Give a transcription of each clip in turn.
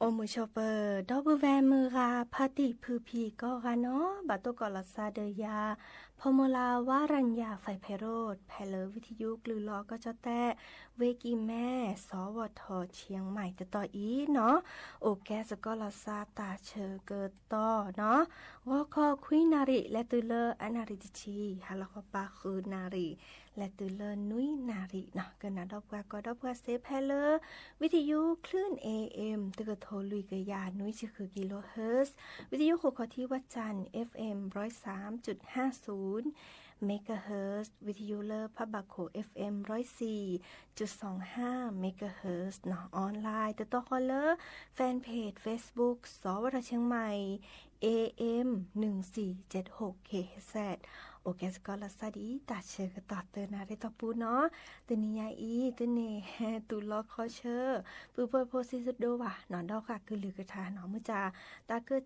အိၣ်မုာ်ဆိးပၢၤ ဒီပုၢ်ဝဲၢ်မုၢ်ဂၤ ဖါတံၢ်ဖုဖံကိးဂၤနီၤ, ဘၣ်တိၢ်ကီးလီၤသးဒီးယၤ ဖီမုၢ်လၢ်ဝါရၤညၣ် ဖဲးဖဲးရိၣ် ဖဲလၢဝံထယုကလုၢ်လီၤကၠီၣ်တဲၣ် ဝ့ၢ်ကံၢ်မဲ စီၤဝီၤထီၣ်ဆံမံၤတတီၤအံၤနီၤ, အိၣ်ကဲစ့ၢ်ကီးလီၤသးတၢ်ဆၢကတီၢ်နီၤ, ဂီၤခီခွံနၣ်ရံၣ် လဲၤတုၤလၢအနၣ်ရံၣ်တဆံ, ဟါလီၤခီပၤဃုနၣ်ရံၣ် လဲၤတုၤလၢနွံနၣ်ရံၣ်နီၤ, ကနၣ်ဒီးပှၤကီၢ်ဒီးပှၤစ့ဖဲလၢ ဝံထယု Clean A M တကထိလွံၢ်ကယၤနွံဆံဃု kilohertz, ဝံထယုဃိးခီၣ်ထံးဝၣ်စၣ် F M ร้อยสามจุดห้าศูนย์ megahertz, ဝံထယုလၢဖးဘၣ်ခိၣ် F M ร้อยสี่จุดสองห้า megahertz နီၤ, online တတီဃီလၢ fan page Facebook စီၤဝီၤထီၣ်ဆံမံၤ A M หนึ่งสี่เจ็ดหก K H Z, အိၣ်ကဲစ့ၢ်ကီးလီၤသးဒ်အံၤ တၢ်ဆၢကတီၢ်သၢနၣ်ရံၣ်တီၢ်ပူၤနီၤ, တနံၤညါအံၤ တန့ၢ်ဟဲတူၢ်လိာ်ခီဆၢ ပုၢ်ဖိဖိဆံးစဒိဘၣ်နီၤ, ဒီးဃာ်ကလုၢ်ကထါနီၤ, မုၢ်ဆါ တၢ်ကစီၣ်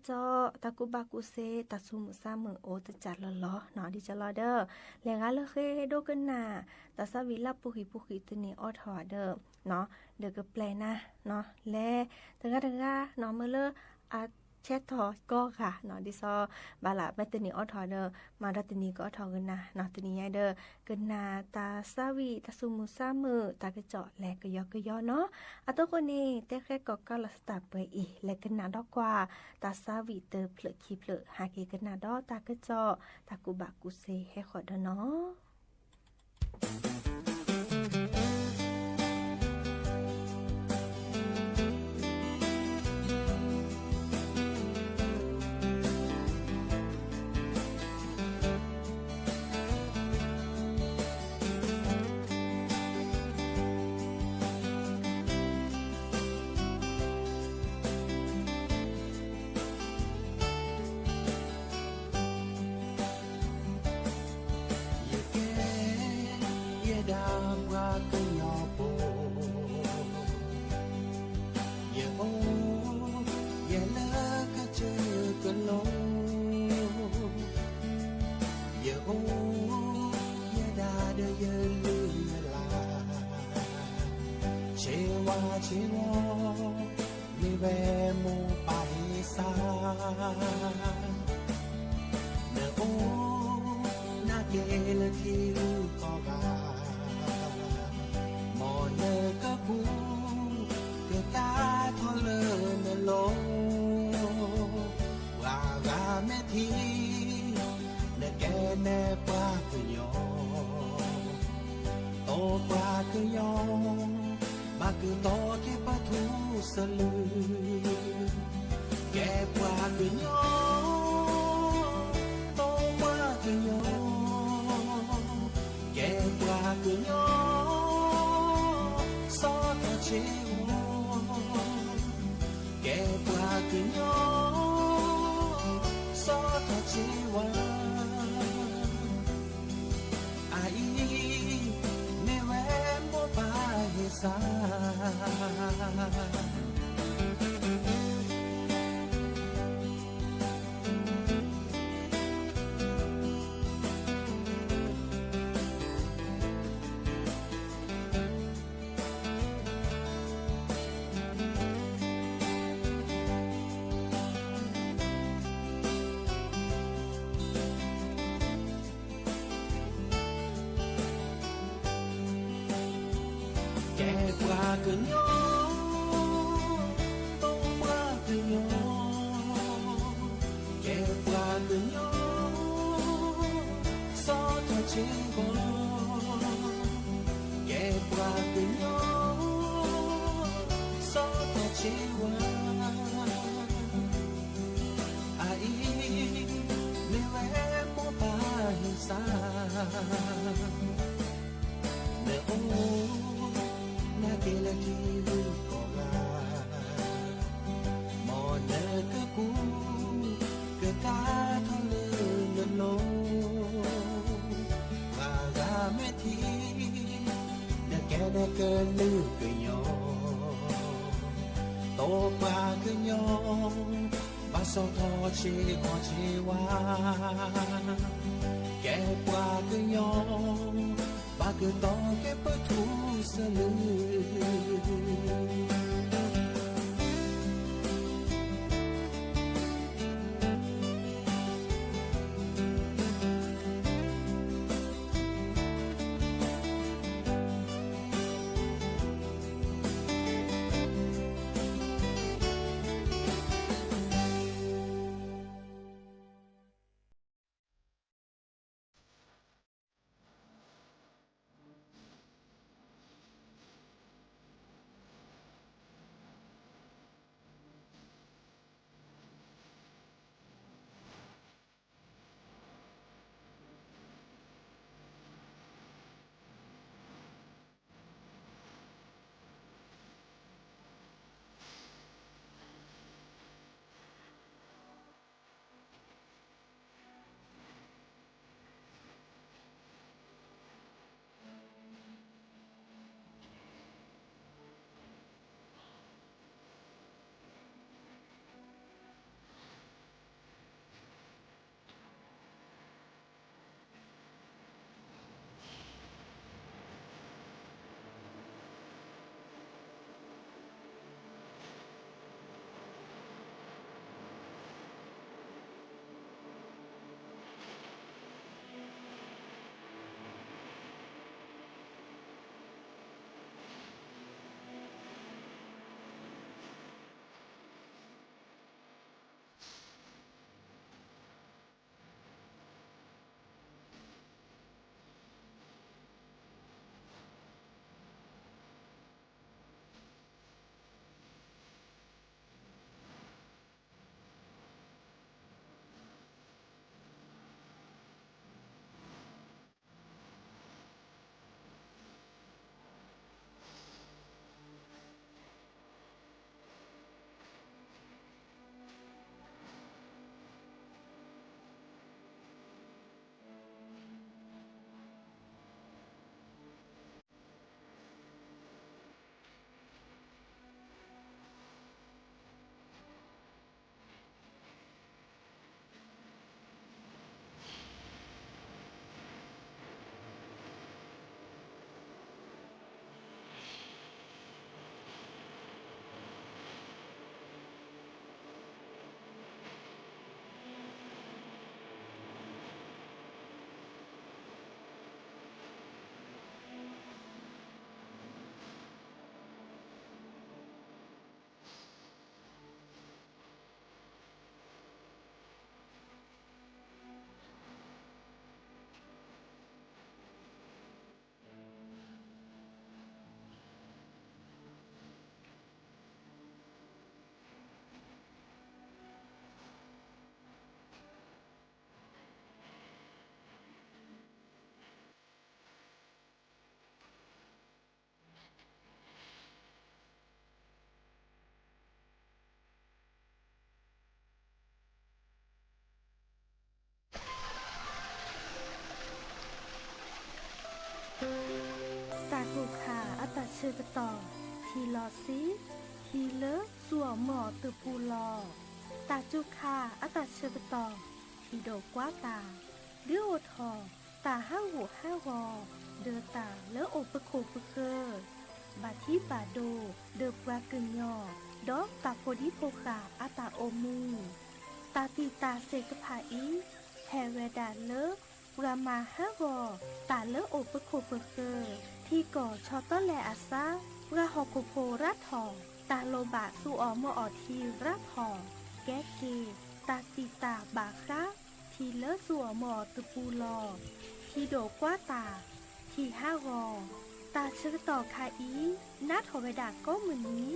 တၢ်ကူၣ်ဘၣ်ကူၣ်သ့ တၢ်သူၣ်မုာ်သးမုာ်အိၣ်တစဲးလီၤလီၤနီၤ, ဒ်ကလီၤဒီး လဲၤဂၤလၢဃ့ဒိကနၣ် တၢ်သးဝံၣ်လၢပူၤဃံးပူၤဃံး တန့ၢ်အိးထီၣ်ဒီး ဒီးကပျဲၢ်နၤနီၤ, လဲၤတဂၤတဂၤနီၤ, မ့ၢ်လၢအဆဲးထီၣ်ကိးဂၤနီၤ, ဒ်သိး ဘၣ်လၢ မ့ၢ်တန့ၢ်အိးထီၣ်ဒီး မၤဒီးတနံၤကအိးထီၣ်ကနၣ်နီၤ, တနံၤညါဒီး ကနၣ်တၢ်သးဝံၣ် တၢ်သူၣ်မုာ်သးမုာ် တၢ်ကစီၣ်လဲၤကယီကယီနီၤ, အသိးဃိန့ၣ် တဲဃဲကီၢ်ကီၢ်လီၤသးတၢ်ပှဲၤအံၤ လဲၤကနၣ်ဒီးကွၢ် တၢ်သးဝံၣ်တဖျၢၣ်ခံဖျၢၣ် ဟဲက့ၤကနၣ်ဒီးတၢ်ကစီၣ် တၢ်ကူၣ်ဘၣ်ကူၣ်သ့ဟဲဃီၤဒီးနီၤ. ယကဲ ယဲဒၣ်ပှၤကညီဖိ, ယအိၣ် ယဲလၢကစၢၢ်ကလိၤ, ယအိၣ် ယဲဒၣ်ဒီးယလုၢ်ယလၢ်, ဆ့ဝါဆ့ဝီၤ မ့ၢ်ဝဲမိၢ်ပၢ်ဟ့ၣ်စၢ်, နအိၣ် နကဲလၢထံဂုၤကီၢ်ဂၤ, မ်နကကူး ကတၢ်ထီၣ်လၢနလိၤ, ပှၤဂၤမ့ၢ်ထံၣ် နကဲနဲၣ်ပှၤကညီ, တိပှၤကညီ ဘၣ်ကတီၤက့ၤပထူစလု, ကဲပှၤကညီ, တိပှၤကညီ, ကဲပှၤကညီ, စီၤထီၣ်ဆ့ဝါ, ကဲပှၤကညီ, စီၤထီၣ်ဆ့ဝါ, အအံၤ မ့ၢ်ဝဲမိၢ်ပၢ်ဟ့ၣ်စၢ်. ကဲပှၤကညီ, တိပှၤကညီ, ကဲပှၤကညီ, စီၤထီၣ်ဆ့ဝါ, ကဲပှၤကညီ, စီၤထီၣ်ဆ့ဝါ, အအံၤ မ့ၢ်ဝဲမိၢ်ပၢ်ဟ့ၣ်စၢ်, နအိၣ် နကဲလၢထံဂုၤကီၢ်ဂၤ, မ်နကကူး ကတၢ်ထီၣ်လၢနလိၤ, ပှၤဂၤမ့ၢ်ထံၣ် နကဲနကလုာ်ကညီ, တိပှၤကညီ ဘၣ်စီၤထီၣ်ဆ့ဝါဆ့ဝါ, ကဲပှၤကညီ ဘၣ်ကတီၤက့ၤပထူစလု. တၢ်ဆၢကတီၢ် ထံၣ်လီၤစ့ ထံလၢစူၢ်အီၤမၢအီၤတပူၤလီၤ. တၢ်စူၤခးအတၢ်ဆၢကတီၢ် ထံၣ်ဒိးကွၢ်တၢ် ဒုးအိၣ်ထီၣ် တၢ်ဟးဂူာ်ဟးဂီၤ ဒီးတၢ်လၢအိၣ်ပခိၣ်ပဃၢၤ ဘၣ်ထံဘၣ်ဒိ ဒီးပှၤကညီ ဒီးတၢ်ဖိဒံဖိဃာ်အတၢ်အိၣ်မူ တၢ်တံာ်တာ်သ့ၣ်တဖၣ်အံၤ ဟဲဝဲဒၣ်လၢ ပှၤမၤဟးဂီၤ တၢ်လၢအိၣ်ပခိၣ်ပဃၢၤ ထံကီၢ်ဆီတလဲအသး ပှၤဟီၣ်ခိၣ်ဖိရၤထီၣ် တၢ်လိၣ်ဘၣ်စူၢ်အီၤမၢအီၤထံရၤထီၣ် ကဲက့ၤ တၢ်တံာ်တာ်ဘၣ်ဃး ထံလၢစူၢ်အီၤမၢအီၤတပူၤလီၤ. ထံဒိးကွၢ်တၢ်, ထံဟးဂီၤ, တၢ်ဆၢကတီၢ်ခါအံၤ နးထီၣ်ဝဲဒၣ်ကိးမုၢ်နံ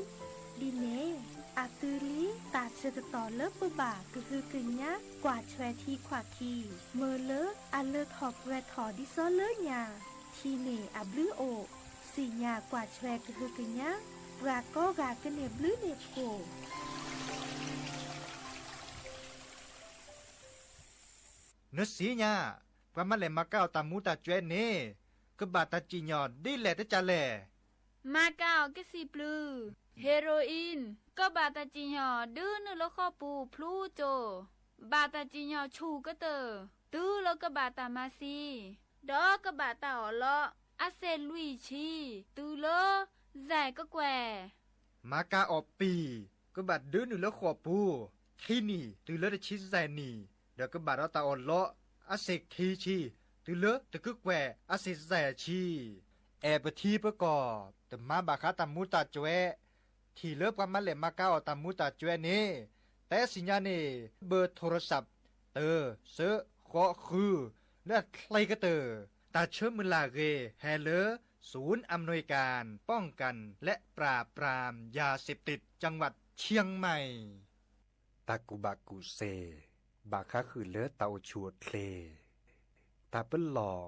ၤ, ဒ်န့ၣ် အသုလံတၢ်ဆၢကတီၢ်လၢပဘၣ်ကဟုကညး ကွၢ်ဆွဲထံခွါခံ, မၢလၢအလၢထီၣ်ပှဲၤထီၣ်ဒ်သိးလၢညါ, ထံန့ၣ်အဘျုးအိၣ်, စံၣ်ညါကွၢ်ဆွဲကဟုကညး, ပှၤကိးဂၤကန့ၢ်ဘျုးန့ၢ်ဖှိၣ် နစံၣ်ညါ, ပှၤမၤလဲၢ်မၤကၤအီၣ်တၢ်မူၤတၢ်ကွဲးန့ၣ် ကဘၣ်တၢ်စံၣ်ညီၣ်ဒ်လဲၣ်တကးလဲၣ်. မၤကၤအီၣ်ကစံာ်ပျုၢ်, heroin, ကဘၣ်တၢ်စံၣ်ညီၣ်ဒုးနုာ်လၢဃီပူၤဖျူကၠိ, ဘၣ်တၢ်စံၣ်ညီၣ်ဆူၣ်ကတၢၢ်, တုၤလၢကဘၣ်တၢ်မၤသံ, ဒီးကဘၣ်တၢ်အီၣ်လီး, အစဲးလွံၢ်ဆံ, တုၤလၢ စဲးကကွဲၢ် မၤကၤအီၣ်ပံၢ်, ကဘၣ်ဒုးနုာ်လၢဃီပူၤ ခံနံၣ်တုၤလၢတဆံစဲးနံၣ်, ဒီးကဘၣ်ဒီးတၢ်အီၣ်လီး အစဲးခံဆံ, တုၤလၢတကကွဲၢ်အစဲးစဲးဆံ. အဲၣ်ပထံပကီၢ် တမၤဘၣ်ဃးတၢ်မူၤတၢ်ကွဲး, ထံၣ်လၢပှၤမၤလဲၢ်မၤကၤအီၣ်တၢ်မူၤတၢ်ကွဲးန့ၣ်, တဲစံၣ်ညါန့ၣ် ဘၢၣ်ထိၣ်ရစၣ် တၢ, စၢ, ဃိး ဃု, လၢအချ့ကတၢၢ်, တၢ်ဆၢမုၢ်လၢ်ဂ့ၤ ဟဲလၢ ศูนย์อำนวยการป้องกันและปราบปรามยาเสพติดจังหวัดเชียงใหม่ တၢ်ကူၣ်ဘၣ်ကူၣ်သ့ ဘၣ်ဃးဃုာ်လၢတၢ်အိၣ်ဆူၣ်အိၣ်ချ့, တၢ်ပလီၢ်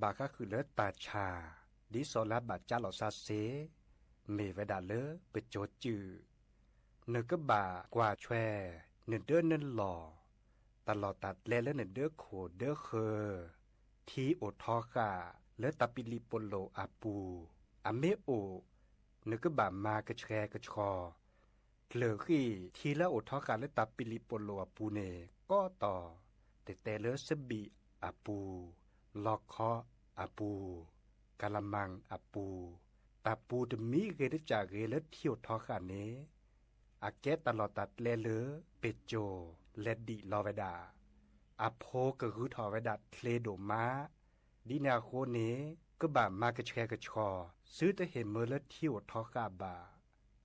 ဘၣ်ဃးဃုာ်လၢတၢ်ဆါ, ဒ်သိးလၢအဘၣ်ကၠါလီၤသးစ့, မ့ၢ်ဝဲဒၣ်လၢပစိၤစုၣ်, နကဘၣ်ကွၢ်ဆွဲ နဒၢနလီၢ်, တၢ်လီၢ်တၢ်ကျဲလၢနဒၢခိၣ်ဒၢဃၢၤ, ထံအိၣ်ထီဃာ်လၢတၢ်ပံးလံးပလီၢ်အပူၤ, အမ့ၢ်အိၣ် နကဘၣ်မၤကဆှဲကဆှီ, ကျၢၤဃံၢ်ထံလၢအအိၣ်ထီဃာ်လၢတၢ်ပံးလံးပလီၢ်အပူၤန့ၣ် ကီတီၤ, တတဲလၢစဘံၣ်အပူၤ, လီခီအပူၤ, ကၤလမၣ်အပူၤ, တၢ်ပူၤတမံၤဂ့ၤတကးဂ့ၤလၢထံအိၣ်ထီဃာ်န့ၣ်, အကဲတၢ်လီၢ်တၢ်ကျဲလၢ ပစိၤလဲၤဒံးလီၤဝဲဒၣ်, အဖိကဂုာ်ထီၣ်ဝဲဒၣ်ချ့ဒိၣ်မး, ဒ်န့ၣ်အဃိန့ၣ် ကဘၣ်မၤကဆှဲကဆှီ သုတဟ့ၣ်မၢလၢထံအိၣ်ထီဃာ်ဘၣ်.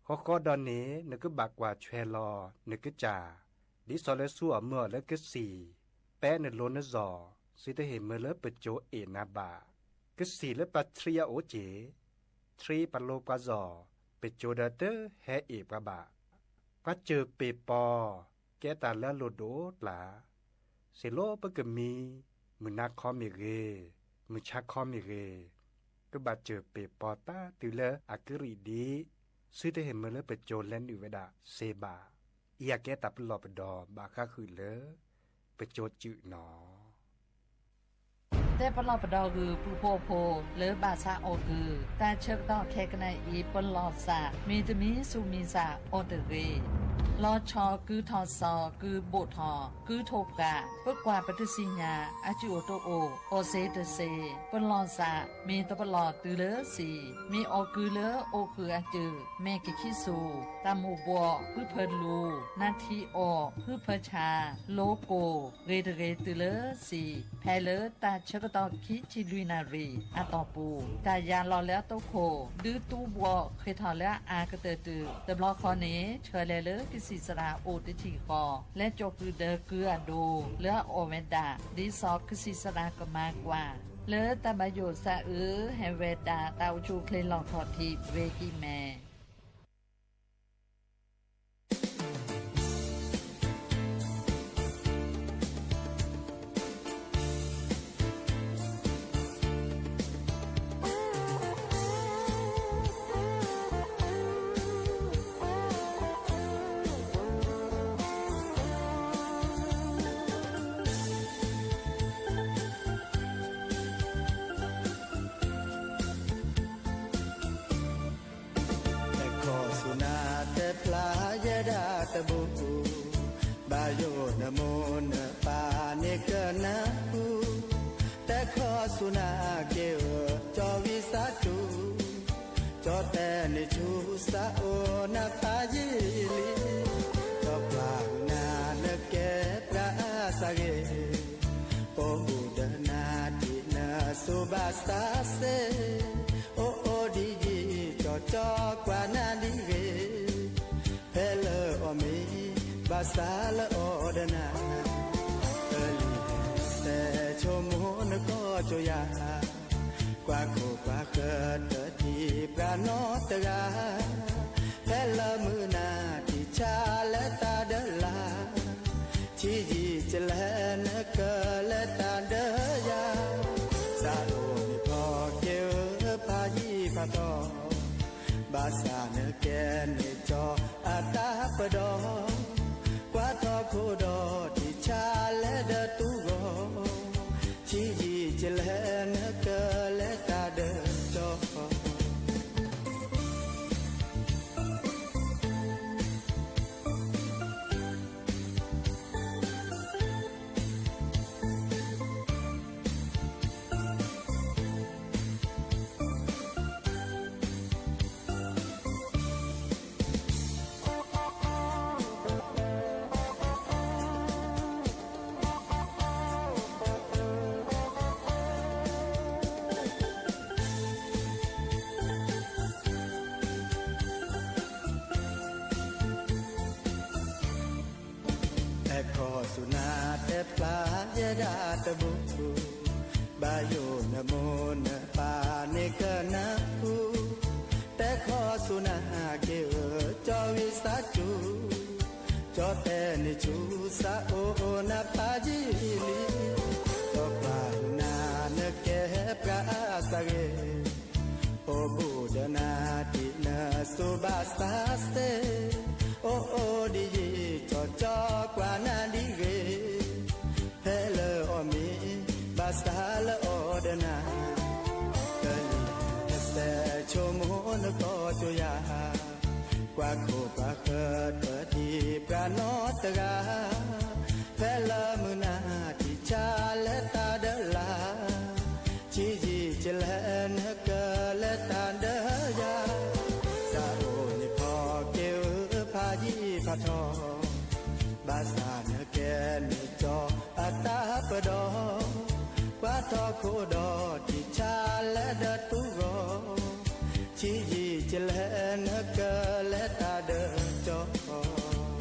ဃီဃီဒီးန့ၣ် နကဘၣ်ကွၢ်ဆွဲလီၤနကစၢ်, ဒ်သိးလၢစူၢ်အီၤမၢအီၤလၢကစံၣ်, ပဲနလိၤနစီၤ, သုတဟ့ၣ်မၢလၢပစိၤအ့ၣ်နၤဘၣ်. ကစံၣ်လၢပှၤထံအအိၣ်က့ၢ်, ထံပှၤလိၤပှၤစီၤ, ပစိၤဒီးတဟဲအ့ၣ်ပှၤဘၣ်. ပှၤစၢၢ်ပ့ၢ်ပီၤ ကဲတၢ်လၢအလိၣ်ဒိၣ်ကျါ, စ့ၢ်လီၤပကမံ, မုၢ်နၤခီမ့ၢ်ဂ့ၤ, မုၢ်ဆါခီမ့ၢ်ဂ့ၤ, ကဘၣ်စၢၢ်ပ့ၢ်ပီၤတၢ်တုၤလၢအကရံၣ်ဒံး, သုတဟ့ၣ်မၢလၢပစိၤလဲၤနုာ်ဝဲဒၣ်စ့ဘၣ်. အံၤအကဲတၢ်ပလီၢ်ပဒီဘၣ်ဃးဃုာ်လၢ ပစိၤစုၣ်နီၤ. တဲပလီၢ်ပဒီဂုာ်ပူဖိဖိလၢဘၣ်ဆါအီၣ်ကုာ်, တၢ်ဆၢကတီၢ်ခဲကနံၣ်အံၤ ပလီၢ်စၢ် မ့ၢ်တမံၤဆူၣ်မံၤစၢ်အီၤတဂ့ၤ, လီၤဆီကုထီၣ်စီၤ ကုဘိၣ်ထီၣ် ကုထိၣ်ပှၢ်, ပကွၢ်ပတသ့ၣ်ညါ အစုၣ်အိၣ်တအိၣ် အိၣ်စ့တစ့, ပလီၢ်စၢ် မ့ၢ်တပလီၢ်တုၤလၢစံၣ်, မ့ၢ်အီၣ်ကုာ်လၢအိၣ်ဃုာ်အစုၣ် မဲာ်ကခံဆူၣ်, တၢ်မိၣ်ဘှီၣ် ဟုဖၢလူၤ, နါထံအီၣ် ဟုဖၢဆါ, လိကိၢ် ဂ့ၤတဂ့ၤတုၤလၢစံၣ်, ဖဲလၢတၢ်ဆၢကတီၢ်ခံဆံလွံၢ်နၣ်ရံၣ်အတီၢ်ပူၤ, တၢ်ယါလီၤလၢအတိခိၣ် ဒုးတူဘှီၣ်ဃ့ၢ်ထီၣ်လၢအအါကတၢၢ်တုၤ တဘျီဃီန့ၣ် ဆှၢလဲၤလၢကသံၣ်သရၣ်အိၣ်တထံၣ်ဃီ လၢကၠိၣ်ကုၢ်ဒၢကုၢ်အဒိ လၢအအီၣ်ဝဲဒၣ် ဒ်သိးကသံၣ်သရၣ်ကမၤကွၢ် လၢတၢ်ဘၣ်ယိၣ်သးအုး ဟဲဝဲဒၣ်တၢ်အိၣ်ဆူၣ်အိၣ်ချ့လီၢ်ခီၣ်ထံးဝဲကံၢ်မဲာ် တဘိ, ဘၣ်ယိၣ်နမိၢ်နပၢ်န့ၣ်ကနၢ်ဟူ, တဲခီဆူနၤက့ၤဧၢ ကၠီဝံသးစူၤ, ကၠီတဲန့ၣ်ဆူစးအိၣ်နဖးယံာ်လံ, ကၠီကွၢ်နၤနကဲပြးစးဂ့ၤ, အိၣ်ဘူးဒီးနၤဒ်နစိၤဘၣ်ဆၣ်စ့ၢ်, အိၣ်အိၣ်ဒ်ယံာ်ကၠီ ကၠီကွၢ်နၤဒ်ဂ့ၤ, ဖဲလၢအီၤမ့ၢ် ဘၣ်ဆၣ်လၢအီၤဒီးနၤ, တလံၤတဲဆိကမိၣ်နကီၢ်ကၠိယၤ, ကွၢ်ခိၣ်ကွၢ်ဃၢၤတထံၣ်ပြးနီတဂၤ, ဖဲလၢမုၢ်နၤထံၣ်ဆါလဲၤတၢ်ဒီးလၢ်, ဆံးယံာ်ကလဲၤနကလဲၤတၢ်ဒီးယၤ, စးအိၣ်န့ၣ်ဖီက့ၤဧၢဖးယံာ်ဖးထီ, ဘၣ်ဆၣ်နကဲန့ၣ်ကၠီအတၢ်ပဒီ, ကွၢ်ထီခိၣ်ဒီးထံၣ်ဆါလဲၤဒီးတူၢ်ဂီၤ, ဆံးယံာ်ကလဲၤနကလဲၤတၢ်ဒီးကၠီ အဲၣ်ခီဆူနၤတဲဖျါယဲဒၣ်တဘိ, ဘၣ်ယိၣ်နမိၢ်နပၢ်န့ၣ်ကနၢ်ဟူ, တဲခီဆူနၤက့ၤဧၢ ကၠီဝံသးစူၤ, ကၠီတဲန့ၣ်ဆူစးအိၣ်နဖးယံာ်လံ, ကၠီကွၢ်နၤနကဲပြးစးဂ့ၤ, အိၣ်ဘူးဒီးနၤဒ်နစိၤဘၣ်ဆၣ်စ့ၢ်, အိၣ်အိၣ်ဒ်ယံာ်ကၠီ ကၠီကွၢ်နၤဒ်ဂ့ၤ, ဖဲလၢအီၤမ့ၢ် ဘၣ်ဆၣ်လၢအီၤဒီးနၤ, တလံၤတဲဆိကမိၣ်နကီၢ်ကၠိယၤ, ကွၢ်ခိၣ်ကွၢ်ဃၢၤတထံၣ်ပြးနီတဂၤ, ဖဲလၢမုၢ်နၤထံၣ်ဆါလဲၤတၢ်ဒီးလၢ်, ဆံးယံာ်ကလဲၤနကလဲၤတၢ်ဒီးယၤ, စးအိၣ်န့ၣ်ဖီက့ၤဧၢဖးယံာ်ဖးထီ, ဘၣ်ဆၣ်နကဲန့ၣ်ကၠီအတၢ်ပဒီ, ကွၢ်ထီခိၣ်ဒီးထံၣ်ဆါလဲၤဒီးတူၢ်ဂီၤ, ဆံးယံာ်ကလဲၤနကလဲၤတၢ်ဒီးကၠီ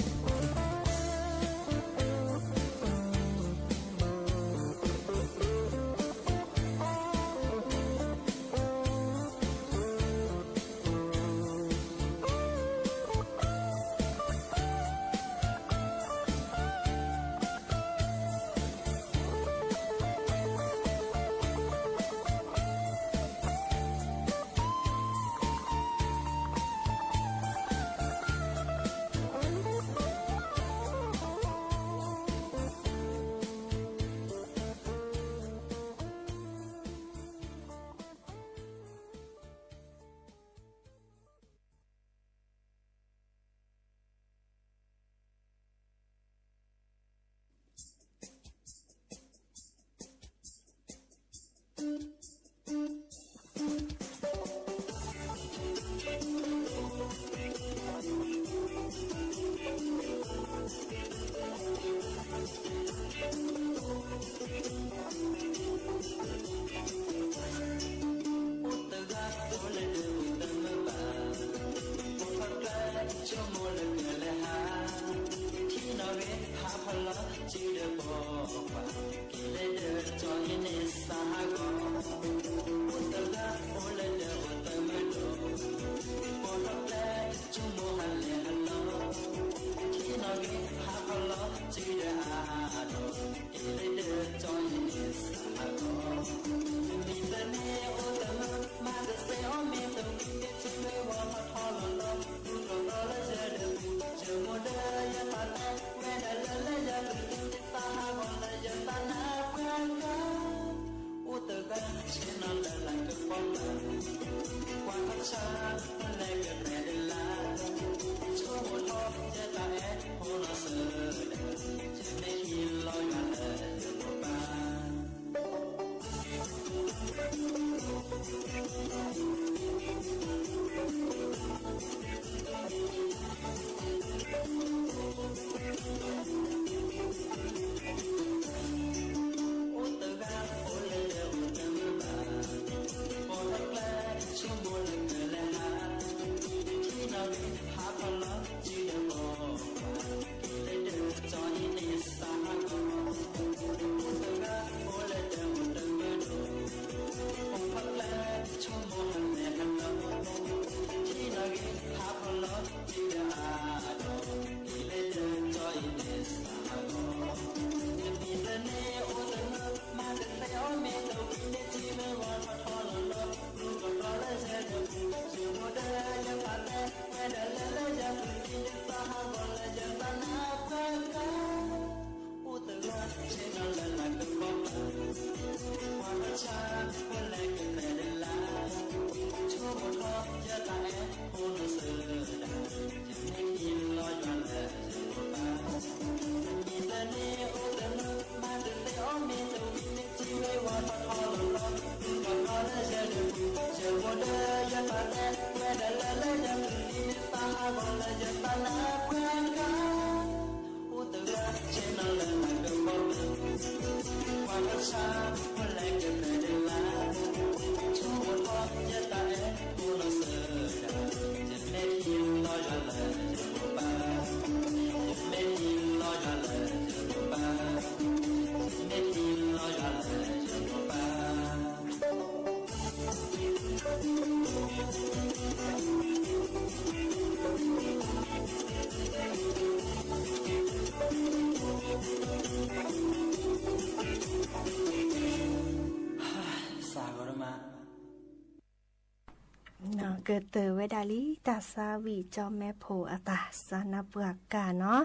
ကတၢၢ်ဝဲဒၣ်လံ တၢ်ဆါဝံၣ်ကၠီမဲဖိအတၢ်စါနါပှၢ်ကၢ်နီၤ,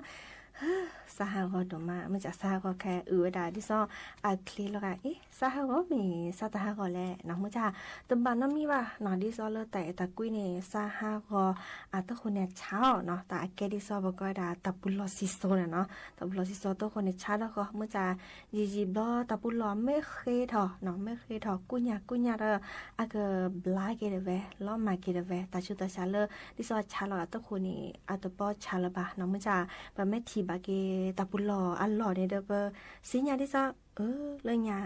စါဟးဂီၤဒိၣ်မး မုၢ်စၢ်စါဟးဂီၤခဲအုးဝဲဒၣ် ဒ်သိးအချ့လီၤဂာ် အ့ စါဟးဂီၤမ့ၢ် စါတၢ်ဟးဂီၤလဲၣ်နီၤ မုၢ်စၢ် တဘၣ်နီတမံၤဘၣ်နီၤ ဒ်သိးလၢတၢ်အဲၣ်တၢ်ကွံန့ၣ် စါဟးဂီၤ အတဃိန့ၣ်ဆါအီၤနီၤ တၢ်အကဲဒ်သိးပကဝဲဒၣ်တၢ်ပူၤလီၢ်စံၣ်စိၤန့ၣ်နီၤ တၢ်ပူၤလီၢ်စံၣ်စိၤတဃိန့ၣ်ဆါဒီးဃီ မုၢ်စၢ် ယံာ်ယံာ်ဘျီတၢ်ပူၤလီၢ်မ့ၢ်ဃ့ထီၣ်နီၤ မ့ၢ်ဃ့ထီၣ်ကူၣ်ညၣ်ကူၣ်ညၣ်ဒီး အကဘျါက့ၤတဝဲ လီၤမၢ်က့ၤတဝဲ တၢ်ဆူးတၢ်ဆါလၢ ဒ်သိးဆါလီၤအတဃိန့ၣ် အတပီၢ်ဆါလၢၤဘၣ်နီၤ မုၢ်စၢ် ပမ့ၢ်ထံၣ်ဘၣ်က့ၤတၢ်ပူၤလီၢ်အလီၢ်န့ၣ်ဒီး ပသ့ၣ်ညါဒ်သိး အၢ လၢညါ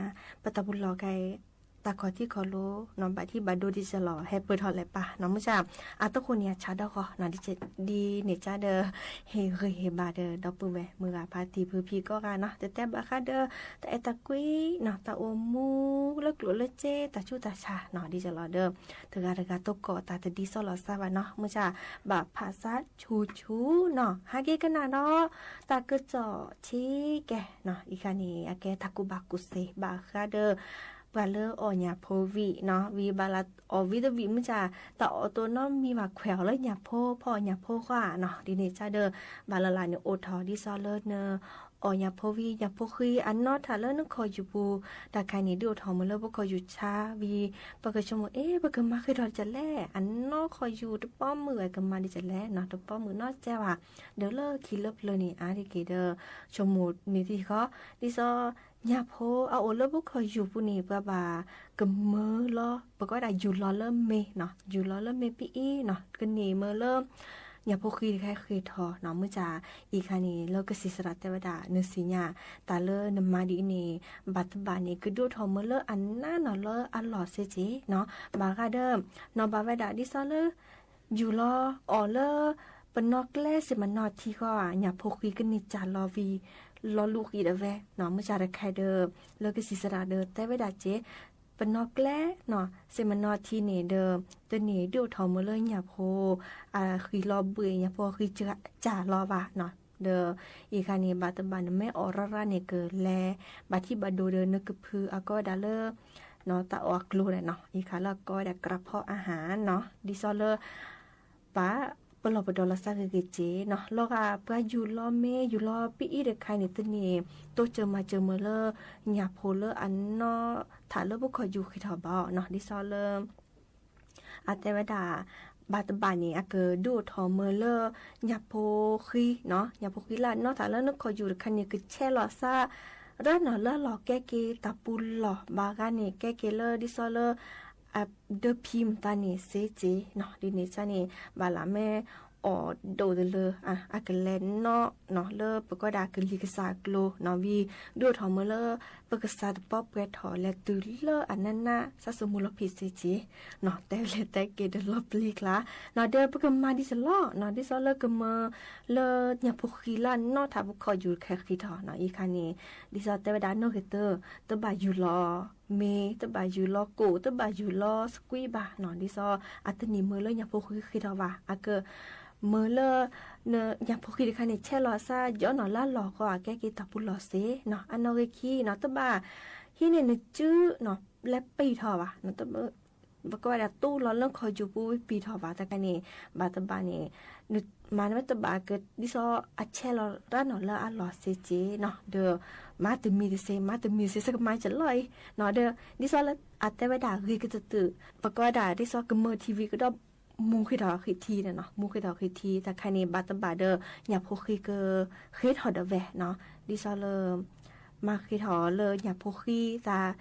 ပတၢ်ပူၤလီၢ်ခဲအံၤ တၢ်ခီၣ်ထံခီၣ်လိၤနီၤ ဘၣ်ထံဘၣ်ဒိဒ်စၢ်လီၤ ဟဲပၢၢ်ထီၣ်လဲၤပာ်နီၤ မုၢ်စၢ် အတဃိန့ၣ်အဆါဒီးဃီနီၤ ဒ်န့ၣ်ကါဒီး ဟ့ၣ်ဂံၢ်ဟ့ၣ်ဘါဒီး ဒီပုၢ်ဝဲၢ်မုၢ်ဂၤဖါတံၤဖုဖံကိးဂၤနီၤ တတဲဘၣ်ဃးဒီး တၢ်အဲၣ်တၢ်ကွံနီၤ တၢ်အိၣ်မူလၢကျိၣ်လၢစ့ တၢ်ဆူးတၢ်ဆါနီၤ ဒ်စၢ်လီၤဒီး တဂၤတဂၤတကိးတၢ်တဒ်သိးလိာ်သးဘၣ်နီၤ မုၢ်စၢ် ဘၣ်ဖးဆါဆူၣ်ဆူၣ်နီၤ ဟးက့ၤကနၣ်ဒီး တၢ်ကစီၣ်ဆံးကဲနီၤ အံၤခါန့ၣ် အကဲတၢ်ကူၣ်ဘၣ်ကူၣ်သ့ဘၣ်ဃးဒီး ပှၤလၢအီၣ်ညၣ်ဖိဝံၣ်နီၤ ဝံၣ်ဘၣ်လၢအီၣ်ဝံၣ်တဝံၣ် မုၢ်စၢ် တၢ်အီၣ်တိၢ်နီတမံၤဘၣ် ခွဲးအီၤလၢညၣ်ဖိ ဖီၣ်အီၤညၣ်ဖိဃီနီၤ ဒ်န့ၣ်ကါဒီး ဘၣ်လၢ်လၢ်န့ၣ်အိၣ်ထီၣ်ဒ်သိးလၢန အီၣ်ညၣ်ဖိဝံၣ် ညၣ်ဖိဃံအနီၢ်ထၣ်လၢနခီၣ်ယူၢ်ပူၤ တၢ်ခါန့ၣ် ဒုးအိၣ်ထီၣ်မုၢ်လၢပခီၣ်ယူၢ်ဆါဝံၤ ပကဆိကမိၣ် အ့ ပကမၤဃ့ထီၣ်ဒ်လဲၣ် အနီၢ်ခီၣ်ယူၢ်တပီၢ်မုၢ်ဝဲ ကမၤဒ်လဲၣ်နီၤ တပီၢ်မုၢ်နီတစဲးဘၣ် ဒီးလၢခံလၢပျၢၤန့ၣ် အါတက့ၢ်ဒီး ဆိကမိၣ်န့ၣ်တခီ ဒ်သိး ညၣ်ဖိအအိၣ်လၢပခီၣ်ယူၢ်ပူၤန့ၣ် ပှၤဘၣ်ကမၢလီၤ ပကဝဲဒၣ်ယူၢ်လီၤလၢမ့ၢ်နီၤ ယူၢ်လီၤလၢမ့ၢ်ပအံၤနီၤ ကန့ၢ်မၢလၢ ညၣ်ဖိဃံတခါဃ့ထီၣ်နီၤ မုၢ်စၢ် အံၤခါန့ၣ် လၢကစံးစရးတဲဝဲဒၣ် နသ့ၣ်ညါ တၢ်လၢနမၤဒ်အံၤန့ၣ် ဘၣ်တဘၣ်န့ၣ် ကဒုးအိၣ်ထီၣ်မုၢ်လၢအနးနီၤလၢအလီၢ်စ့ၢ်ကီးနီၤ ဘၣ်ဃးဒီး နီၤဘၣ်ဝဲဒၣ်ဒ်သိးလၢ ယူၢ်လီၤအီၤလၢ ပနီၣ်ကျဲစ့မနီၣ်ထံဃီဧါ ညၣ်ဖိဃံကန့ၢ်စၢ်လီၤဝံၤ လီၤလူၤဃံတဝဲနီၤ မုၢ်စၢ်တခါဒီး လၢကစံးစရးဒီးတဲဝဲဒၣ်က့ ပနီၣ်ကျဲနီၤ စ့မနီၣ်ထံန့ၣ်ဒီး တန့ၢ်ဒုးအိၣ်ထီၣ်မုၢ်လၢညၣ်ဖိ အဃံလီၤဘှံး ညၣ်ဖိအဃံစၢ်လီၤဘၣ်နီၤ ဒီး အံၤခါန့ၣ် ဘၣ်တဘၣ်နမ့ၢ်အီၣ်ရၣ်ရၣ်န့ၣ် ကလဲၤ ဘၣ်ထံဘၣ်ဒိဒီး နကဖုအကိးဝဲဒၣ်လၢ တၢ်အီၣ်အကျိၤန့ၣ်နီၤ အံၤခါလၢအကိးဝဲဒၣ် ကြးဖီအဟးနီၤ ဒ်သိးလၢ ပာ်ပလီၢ်ပဒီလီၤသးဂ့ၤဂ့ၤက့နီၤ လီၤဂာ်ပှၤယူၢ်လီၤမ့ၢ်ယူၢ်လီၤပအံၤတခါန့ၣ် တန့ၢ်တိစၢၤမၤစၢၤမုၢ်လၢ ညၣ်ဖိလၢအနီၢ်ထၣ်လၢပခီၣ်ယူၢ်ဃ့ထီၣ်ဘၣ်နီၤ ဒ်သိးလၢ အတဲဝဲဒၣ် ဘၣ်တဘၣ်န့ၣ် အကဒုးအိၣ်ထီၣ်မုၢ်လၢ ညၣ်ဖိဃံနီၤ ညၣ်ဖိဃံလၢအနီၢ်ထၣ်လၢနခီၣ်ယူၢ်တခါန့ၣ် ကဆဲးလီၤသး ရၣ်နီၤလၢအလီၢ်ကဲက့ၤတၢ်ပူၤလီၢ်ဘၣ်ဂၤန့ၣ် ကဲက့ၤလၢဒ်သိးလၢ အဒၢဖံမတၤန့ၣ်စ့ၢ်ကီးနီၤ ဒ်န့ၣ်စ့ၢ်န့ၣ် ဘၣ်လၢမ့ၢ်အီၣ်ဒိၣ်တလၢ အကလဲၤနီၣ်နီၤ လၢပကိးဒၣ်ကလံၤကစၢ်အကျိၤနီၤ ဝံၤဒုးအိၣ်ထီၣ်မုၢ်လၢ ပကစၢ်တပီၢ်ပှဲၤထီၣ်လဲၤတုၤလၢအနးနး စၢ်စိမူလီၤဖံးစ့ၢ်ကီးနီၤ တဲလဲၤတဲက့ၤဒီးလီၤပျံၤကျါနီၤ ဒီးပကမၤဒ်စလီၤနီၤ ဒ်သိးလၢကမၢ လၢညၣ်ဖိဃံလၢအနီၢ်ထၣ်ပခီၣ်ယူၢ်တခါဃ့ထီၣ်နီၤ အံၤခါန့ၣ် ဒ်သိးတဲဝဲဒၣ်နီၣ်ဂ့ၤတၢ တဘၣ်ယူၢ်လီၤမ့ၢ် တဘၣ်ယူၢ်လီၤကိၣ် တဘၣ်ယူၢ်လီၤစကွံဘၣ်နီၤ ဒ်သိးအတန့ၢ်မုၢ်လၢညၣ်ဖိဃံဃ့ထီၣ်ဘၣ် အက မုၢ်လၢ ညၣ်ဖိဃံတခါန့ၣ် ဆဲးလီၤသး ယီၢ်နီၤလၢအလီၢ်ဃီ အကဲက့ၤတၢ်ပူၤလီၢ်စ့ၢ်နီၤ အနီၣ်ဂ့ၤခံနီၤ တဘၣ် ဟံးန့ၢ်နစုနီၤ လဲၤပံာ်ထီၣ်ဘၣ် ပကိးဝဲဒၣ်တူၢ်လီၤလၢခီၣ်ယူၢ်ပူၤပံာ်ထီၣ်ဘၣ် တခါန့ၣ် ဘၣ်တဘၣ်န့ၣ် မၤနမ့ၢ်တဘၣ်က ဒ်သိးအဆဲးလီၤရၣ်နီၤလၢအလီၢ်စ့ၢ်ကီးနီၤ ဒီး မၤတမံၤတစ့ၢ် မၤတမံၤစ့ၢ် စကမၤစလီၤအံၤနီၤ ဒီး ဒ်သိးလၢအတဲဝဲဒၣ်ဂ့ၤကတၢၢ်တၢၢ် ပကိးဝဲဒၣ်ဒ်သိးကမၢထံဝံၤ ကဒီး မူဃ့ထီၣ်ဃ့ထံန့ၣ်နီၤ မူဃ့ထီၣ်ဃ့ထံ တၢ်ခါန့ၣ် ဘၣ်တဘၣ်ဒီး ညၣ်ဖိဃံက ဃ့ထီၣ်ဒီးဝဲနီၤ ဒ်သိးလၢ မၤဃ့ထီၣ်လၢညၣ်ဖိဃံသး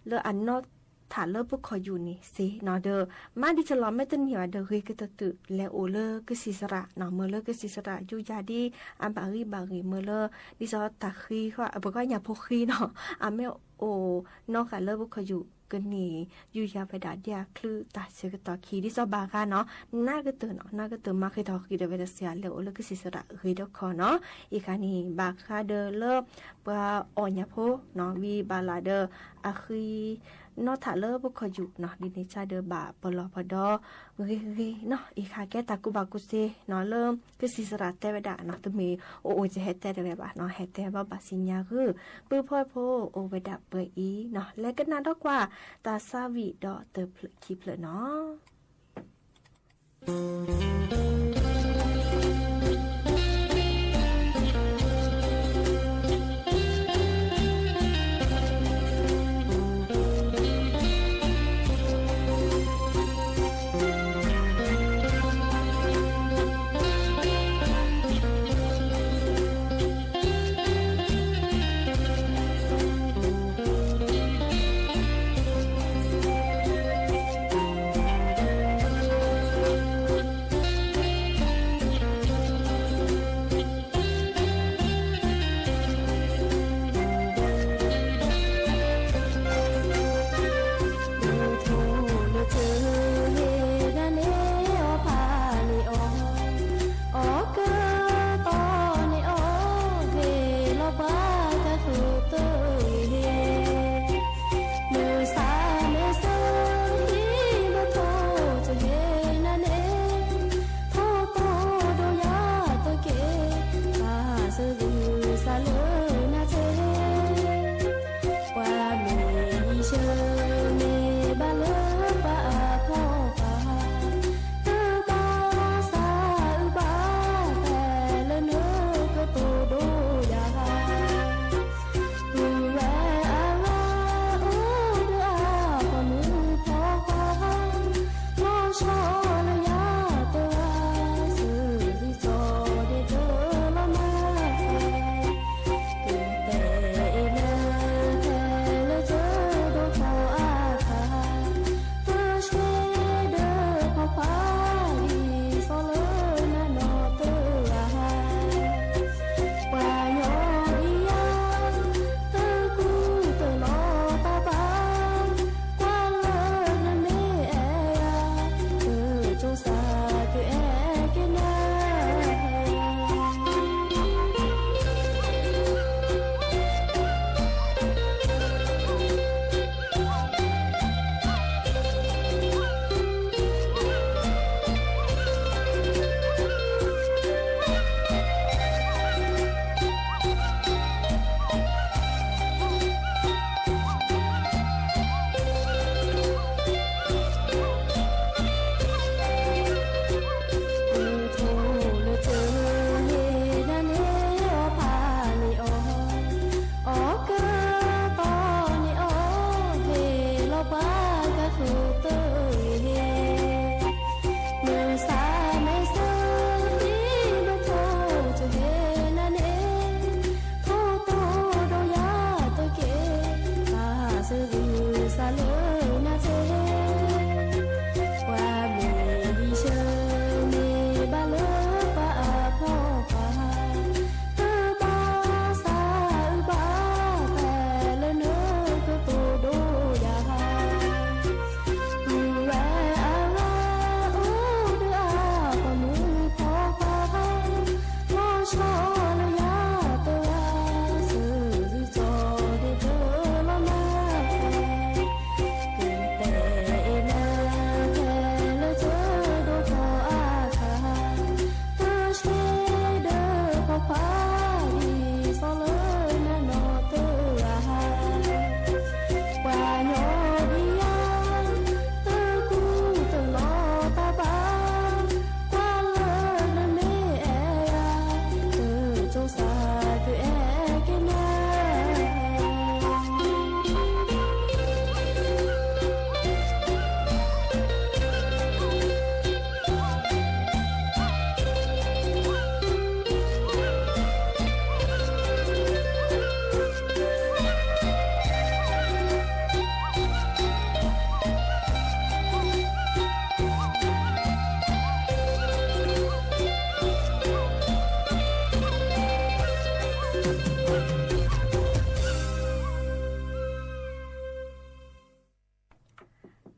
လၢအနီၢ်ထၣ်လၢပခီၣ်ယူၢ်န့ၣ်စ့ၢ်နီၤ ဒီး မၤဒ်စလီၤမ့ၢ်တန့ၢ်ဘၣ်ဒီး ဂ့ၤကတၢၢ်တၢၢ် လဲၤအိၣ်လၢကစံးစရးနီၤ မုၢ်လၢကစံးစရး ယူၤယၤဒ် အဘၣ်ဂံၢ်ဘၣ်ဂ့ၤ မုၢ်လၢ ဒ်သိးတၢ်ဃံဃီ ပကိးညၣ်ဖိဃံနီၤ အမ့ၢ်အိၣ်နီၢ်ဃာ်လၢပခီၣ်ယူၢ် ကန့ၢ် ယူၤယၤဝဲဒၣ်ဒ်အချုးတၢ်ဆၢကတီၢ်ခံ ဒ်သိးဘၣ်ဂၤနီၤ နးကတၢၢ်နီၤ နးကတၢၢ် မၤဃ့ထီၣ်ဃ့ဒီးဝဲတစ့ၢ် လဲၤအိၣ်လၢကစံးစရးဂ့ၤဒီးခီနီၤ အံၤခါန့ၣ် ဘၣ်ဃးဒီးလၢ ပှၤအီၣ်ညၣ်ဖိနီၤ ဝံၤဘၣ်လၢဒီး အဃံ နီၢ်ထၣ်လၢပခီၣ်ယူၢ်နီၤ ဒ်န့ၣ်စ့ၢ်ဒီးဘၣ်ပလီၢ်ပဒီ ဂ့ၤဂ့ၤနီၤ အံၤခါကဲတၢ်ကူၣ်ဘၣ်ကူၣ်သ့နီၤ လၢကစံးစရးတဲဝဲဒၣ်နီၤ တမ့ၢ်အိၣ်အိၣ်ကဟဲတဲတဂ့ၤဘၣ်နီၤ ဟဲတဲဘၣ်ဘၣ်စံညါဂုၢ် ပုၢ်ဖိဖိအိၣ်ဝဲဒၣ်ပှဲၤအံၤနီၤ လဲၤကနၣ်ဒီးကွၢ် တၢ်ဆါဝံၣ်ဒီးတဖျၢၣ်ခံဖျၢၣ်နီၤ ဒိၣ်ထူၣ်လၢကၢဟ့ၣ်ဒၣ်န့ၣ်အီၤဖးန့ၢ်အီၤ, အီကၢတီန့ၢ်အီၤ, ဟ့ၣ်လီၤပှၤကသူၣ်တဂ့ၤ, မုၢ်ဆါမ့ၢ်စၢ်ဟံၣ် ဒိၣ်ထူၣ်ကၢဟ့ၣ်ဒၣ်န့ၣ်, ထိၣ်တိၢ်ဒိၣ်ယၤတက့ၢ်, ဘၣ်စၢၤဂံၢ်စၢ်လၢနၤတက့ၢ်. ပှၤမ့ၢ်ယံၤဆၢမ့ၢ်ဘၣ်လၢပှၤအဖီခိၣ်, တဘၣ်သးအုးဘၣ်တၢ်လၢနကတိၤဒိၣ်ယၤ, ပုၢ်ဝဲၢ်အဂၤအိၣ်ဒီးအဖိမုၣ်ဖိခွါ, လီၤဆီလၢယၤတဂၤ, စၢၤဂံၢ်စၢ်ဒ့ၣ်တလီၤမၢ် ကတဲအ့ၣ်လၢဖဲလၢကၢဒိၣ်ထီၣ်အခါ, တဆှဲဒီးဖိခွါဒ်သိးလၢနနီၢ်တဂၤ, ပှၤညီဒ်ယၤ, တကူၣ်တလီၤတၢ်ဘၣ်, ကွၢ်လၢနမ့ၢ်အဲၣ်ယၤ, တကၠိစၢ်ကအဲၣ်က့ၤနၤ ဒိၣ်ထူၣ်လၢကၢဟ့ၣ်ဒၣ်န့ၣ်အီၤဖးန့ၢ်အီၤ, အီကၢတီန့ၢ်အီၤ, ဟ့ၣ်လီၤပှၤကသူၣ်တဂ့ၤ, မုၢ်ဆါမ့ၢ်စၢ်ဟံၣ် ဒိၣ်ထူၣ်ကၢဟ့ၣ်ဒၣ်န့ၣ်, ထိၣ်တိၢ်ဒိၣ်ယၤတက့ၢ်, ဘၣ်စၢၤဂံၢ်စၢ်လၢနၤတက့ၢ်. ပှၤမ့ၢ်ယံၤဆၢမ့ၢ်ဘၣ်လၢပှၤအဖီခိၣ်, တဘၣ်သးအုးဘၣ်တၢ်လၢနကတိၤဒိၣ်ယၤ, ပုၢ်ဝဲၢ်အဂၤအိၣ်ဒီးအဖိမုၣ်ဖိခွါ, လီၤဆီလၢယၤတဂၤ, စၢၤဂံၢ်စၢ်ဒ့ၣ်တလီၤမၢ် ကတဲအ့ၣ်လၢဖဲလၢကၢဒိၣ်ထီၣ်အခါ, တဆှဲဒီးဖိခွါဒ်သိးလၢနနီၢ်တဂၤ, ပှၤညီဒ်ယၤ, တကူၣ်တလီၤတၢ်ဘၣ်, ကွၢ်လၢနမ့ၢ်အဲၣ်ယၤ, တကၠိစၢ်ကအဲၣ်က့ၤနၤ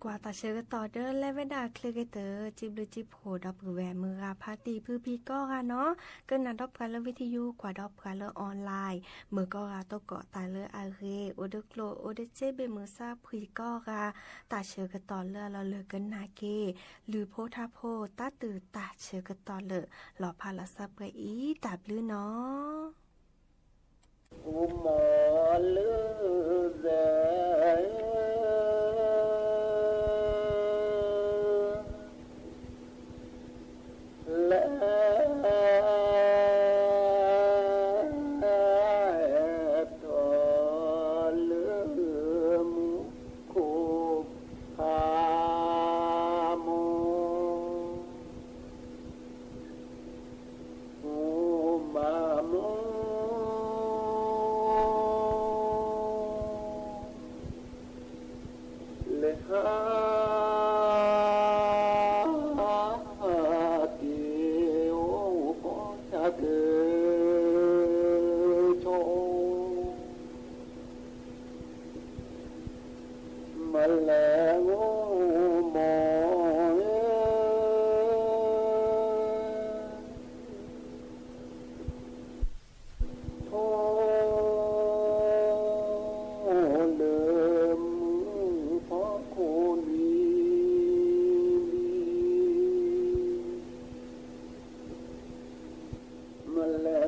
ကွၢ်တၢ်ဆၢကတီၢ်ဒီး လဲၤဝဲဒၣ်ချ့ကတၢၢ် စံးဘျုးစံးဖှိၣ်ဒီပုၢ်ဝဲၢ်မုၢ်ဂၤဖါတံၢ်ဖုဖံကိးဂၤနီၤ, ကနၣ်ဒီးပှၤလၢ video ကွၢ်ဒီးပှၤလၢ online, မုၢ်ကိးဂၤသကိးတၢ်လၢအဂ့ၤ, အိၣ်ဒီးကျိၣ် အိၣ်ဒီးစ့ဘ့ၣ်မုၢ်ဆါဖှံကိးဂၤ, တၢ်ဆၢကတီၢ်လၢအလီၢ်လၢ်ကနၣ်က့ၤ, လုၢ်ဖိထါဖိ တၢ်တုၤတၢ်ဆၢကတီၢ်လၢာ် လီၤဖးလီၤစၢၤပှဲၤအံၤ တၢ်ဘျုးနီၤ. အိၣ်မးလၢ သဲ ဧၢ,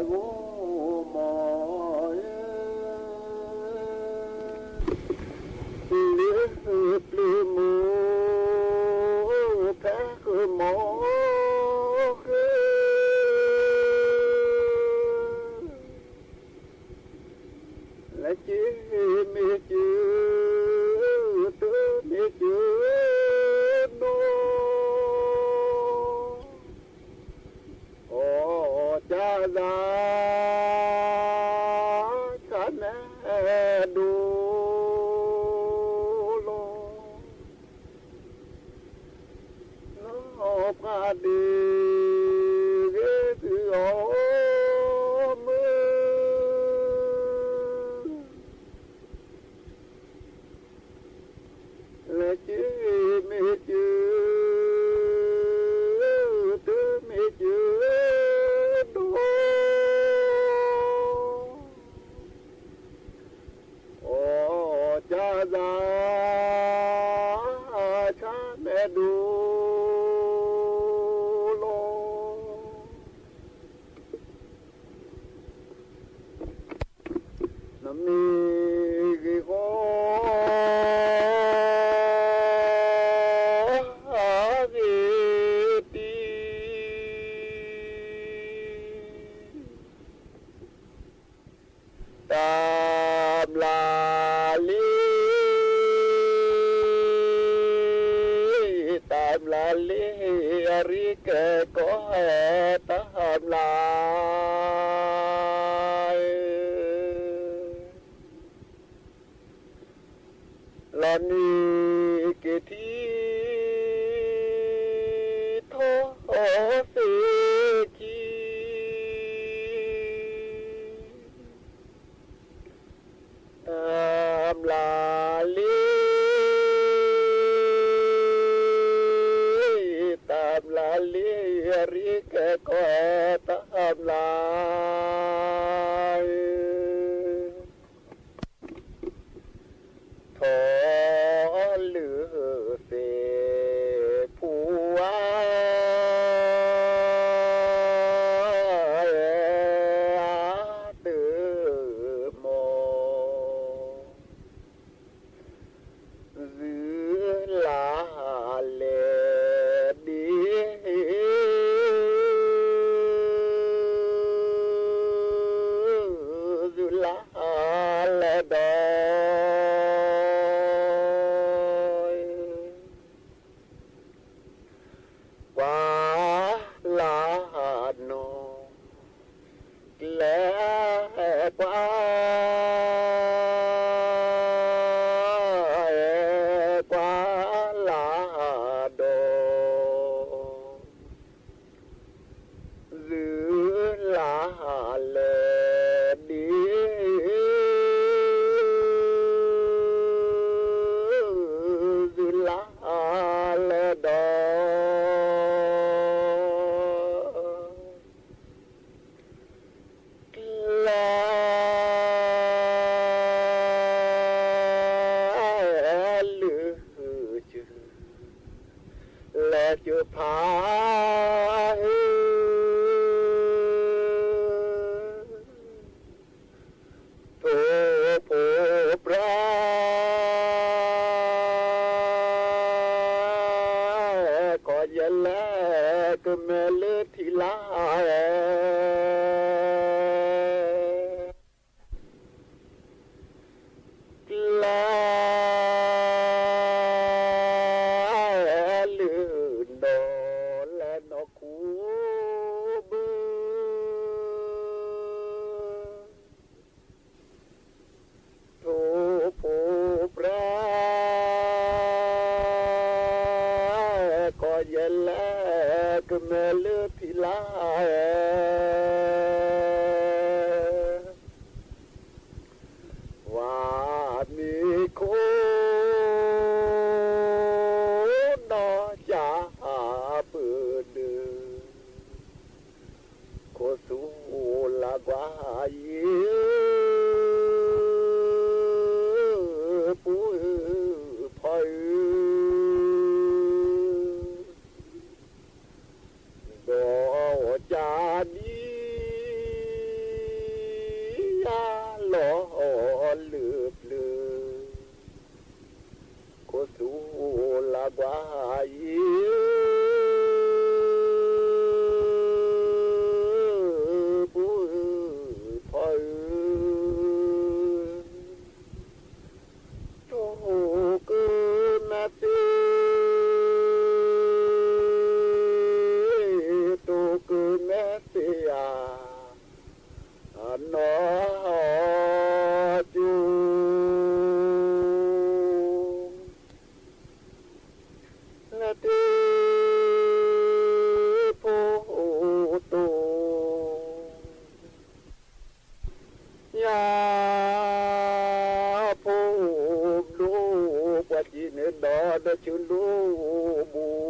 မိၢ်မိၢ်ဧၢ, လၢပျၢၤမိၢ် ဖဲဃၢၤမိၢ်ဃၢၤ လၢက့ၤမ့ၢ်က့ၤ တမ့ၢ်က့ၤနီၢ် အီၣ်ကၢ်သး ဆါမဲာ်ဒိၣ်လီၤ. နီၢ်ပှၤဒ့ဂ့ၤသုအီၣ်မုၢ် လၢက့ၤမ့ၢ်က့ၤ တမ့ၢ်က့ၤဒီး အီၣ်ကၢ်သး ဆါမဲာ်ဒိၣ်လီၤ. နမ့ၢ်ဂ့ၤဃီ ဂ့ၤတံၢ် တၢ်မျၢ်လံ, တၢ်မျၢ်လံ, အရံကဲကီၢ် တၢ်မျၢ်ဧၢ, လီၤနံၤက့ၤထံ ထီၣ်သ့ၣ်ခံ တၢ်မျၢ်လံ, တၢ်မျၢ်လံ, အရံကဲကီၢ် တၢ်မျၢ်ဧၢ, ထီၣ်လုၢ်သ့ၣ်ဖူဝါ အတၢ်မိၢ် သုလၢလဲၤဒ့ သုလၢလဲၤဒီး ကွၢ်လၢနီၢ် ကျဲကွၢ် ကွၢ်လၢဒီး သုလၢလဲၤဒ့ သုလၢလဲၤဒီး နီၢ်ဟီၣ်ကၠိ လၢထံဖိတိၢ် ညၣ်ဖိဘျိ ပှၤစံးန့ၣ်ဒီး ဒီးဆူလိၣ်ဘူး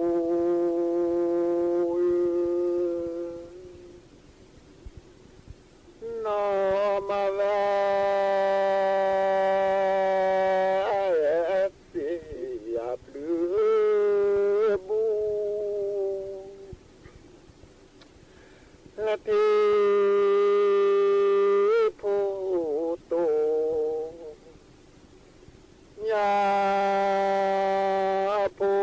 နီၢ်မၤဝဲ သ့ၣ်ယၤပျုၤဘူး လၢထံဖိတိၢ် ညၣ်ဖိ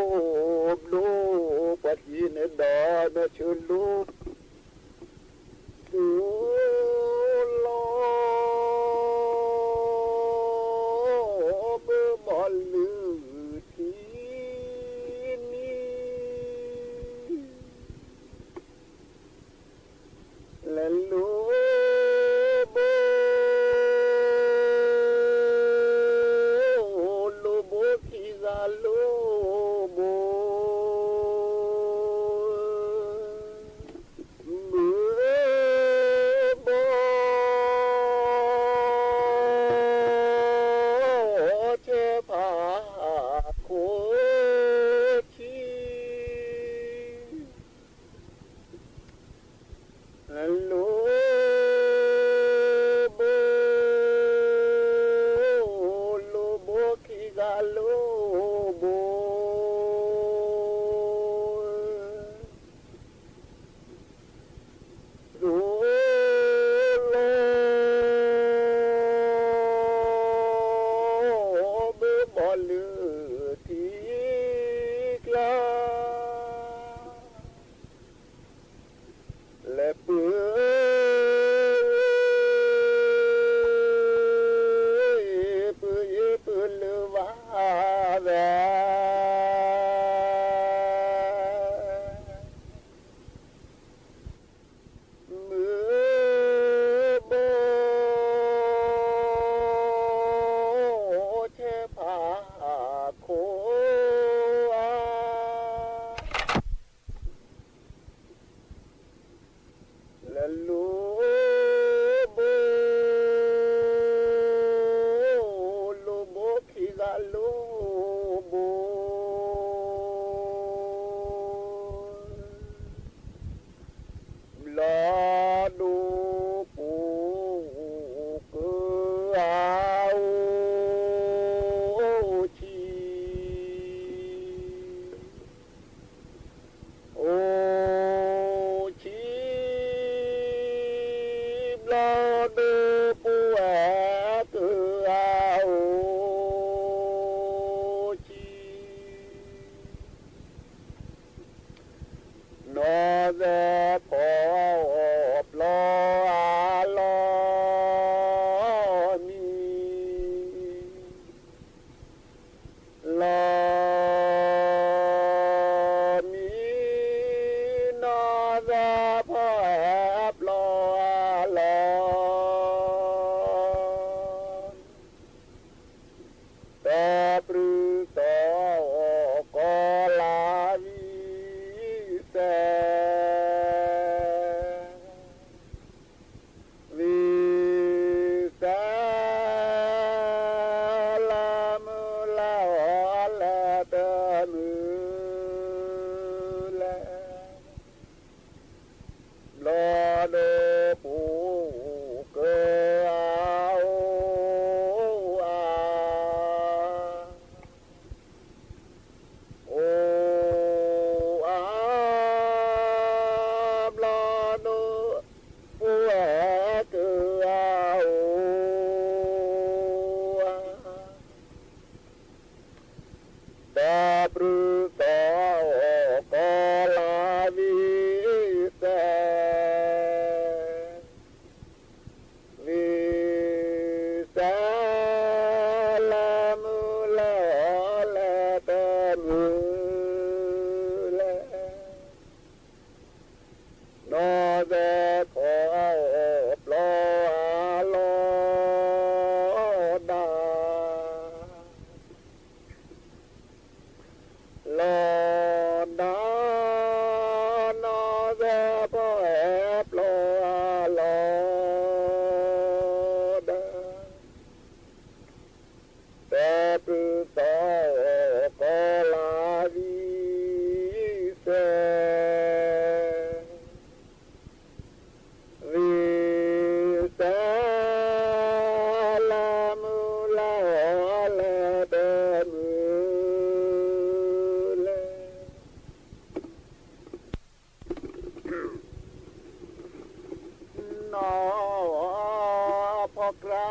ကျါ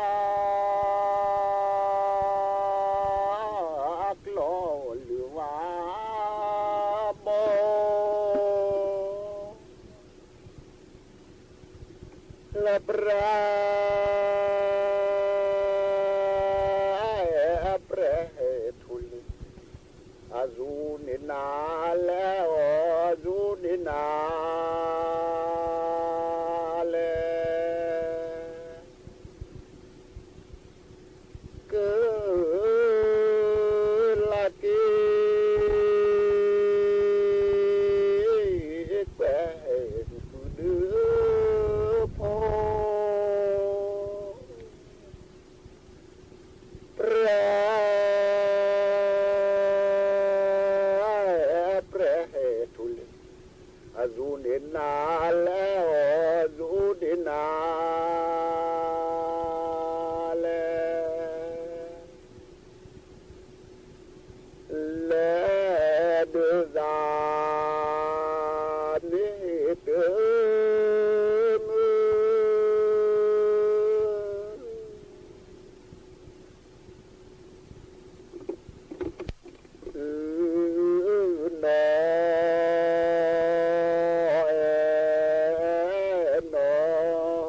ကျီၢ်လုၢ်ဝါဘီ လၢပြၢ ပြၢဟဲထူလံ အစူၢ်န့ၢ်နၤလဲၣ်, အစူၢ်န့ၢ်နၤလဲၣ်. ကလၤက့ၤ ကွဲးဒုးဖီ ပြၢ ပြၢဟဲထူလံ အစူၢ်န့ၢ်နၤလဲၣ်, အစူၢ်န့ၢ်နၤလဲၣ်. လဲၤဒုးသး မ့ၢ်တမုာ် နီၢ်အဲၣ်နီၢ်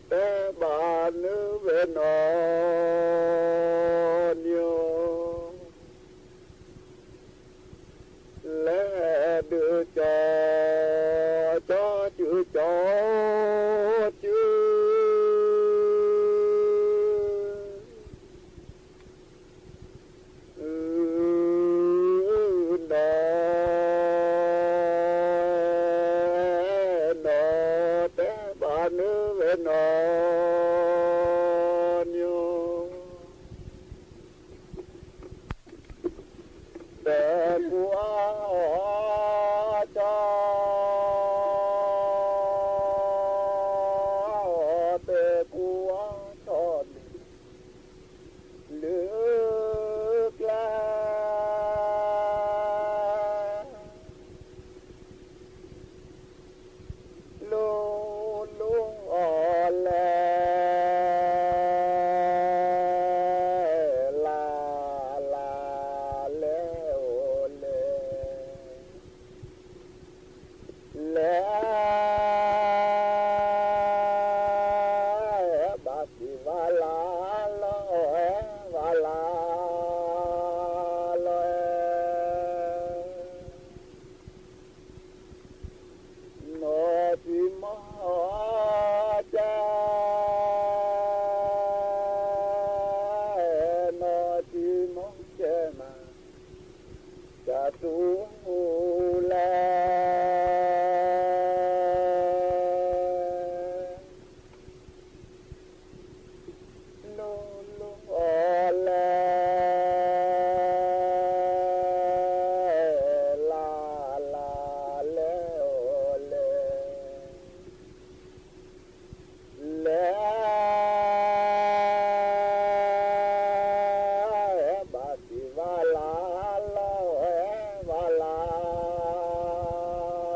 တဲဘၣ်နုၤဝဲနီၢ်နီၢ် လဲၤဒုးကၠီ ကၠီစု ကၠီစု နီၢ်အဲၣ်နီၢ် တဲဘၣ်နုၤဝဲနီၢ်နီၢ် တဲကူအီၣ်ကၠီ တဲကူအီၣ်ကၠီမ့ၢ်လၢကျဲ လိၤလိၤအီၤလဲၣ် လၢ်လၢ်လဲၣ်အိၣ်လဲၣ် လဲၤ ဘၣ်သ့ၣ်ဘၣ်လၢ်လီၤအဲၣ် ဘၣ်လၢ်လီၤအဲၣ် နီၢ်ထံမီၢ်ကဲ နီၢ်ထံမီၢ်ကဲမး တၢ်သူလဲၣ် လိၤလိၤအီၤလဲၣ် လၢ်လၢ်လဲၣ်အိၣ်လဲၣ် လဲၤ ဘၣ်သ့ၣ်ဘၣ်လၢ်လီၤအဲၣ် ဘၣ်လၢ်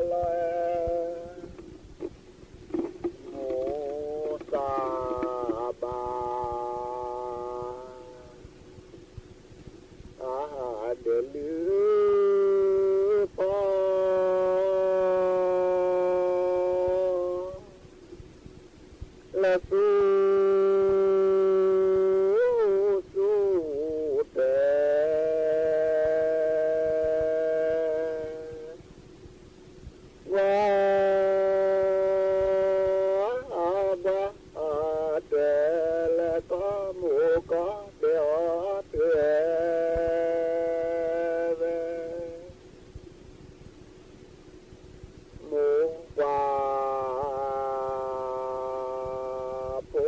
လီၤအဲၣ် မိၢ်သးဘၣ် အဟးဒၢးလုၢ်ဖီ လၢသူ သူတဲ ဝါ ဘၣ်တဲလဲၣ် ကီၢ်မိၢ်ကီၢ်ဒဲးအီၤတဲ ဝဲ မိၢ်ပှၢ် ဖိ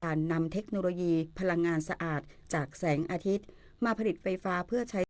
การนำเทคโนโลยีพลังงานสะอาดจากแสงอาทิตย์มาผลิตไฟฟ้าเพื่อใช้